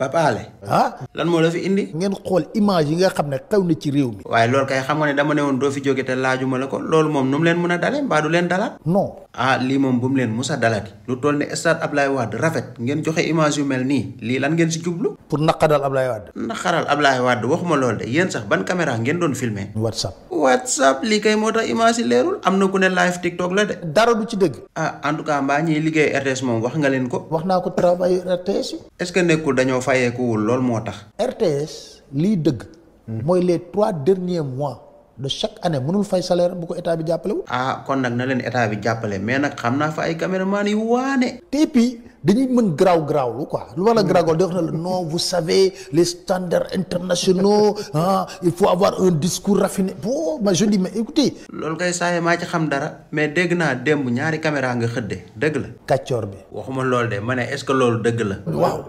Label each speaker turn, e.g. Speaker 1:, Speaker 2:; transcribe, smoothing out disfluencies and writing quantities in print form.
Speaker 1: Papa Alé.
Speaker 2: ah
Speaker 1: lan moo la fi indi.
Speaker 2: ngeen xool image yi nga xam ne xew na ci réew mi.
Speaker 1: waaye loolu kay xam nga ne dama ne woon doo fi jóge te laajuma la ko loolu moom nu mu leen mën a dale mbaa du leen dalaat.
Speaker 2: non.
Speaker 1: ah lii moom bu mu leen musa dalati lu toll ne stade Ablaye Wade rafet ngeen joxe image yu mel nii lii lan ngeen si jublu.
Speaker 2: pour naqadal Ablaye Wade.
Speaker 1: naqaral Ablaye Wade waxuma loolu de yéen sax ban caméra ngeen doon filmer. WhatsApp lii kay moo tax image yi leerul am na ku ne live TikTok la de.
Speaker 2: dara du ci dëgg.
Speaker 1: ah en tout cas mbaa ñiy liggéey RTS moom wax nga leen ko.
Speaker 2: wax naa ko travail RTS yi.
Speaker 1: est-ce que nekkul dañoo fayeekuwul lool moo tax.
Speaker 2: RTS lii dëgg. mooy les 3 derniers mois de chaque année mënul fay salaire bu ko état bi jàppale wu.
Speaker 1: ah kon nag na leen état bi jàppale mais nag xam naa fa ay caméraman yu waane.
Speaker 2: te puis dañuy mën garaawlu quoi lu ma la garaaw di wax na la non vous savez les standards internationaux il faut avoir un discours raffiné bon ma je dis mais écoutez.
Speaker 1: loolu kay saa maa ci xam dara mais dégg naa démb ñaari caméra nga xëdde dëgg la.
Speaker 2: kàccoor bi.
Speaker 1: waxuma loolu de ma ne est-ce que loolu dëgg la.
Speaker 2: waaw.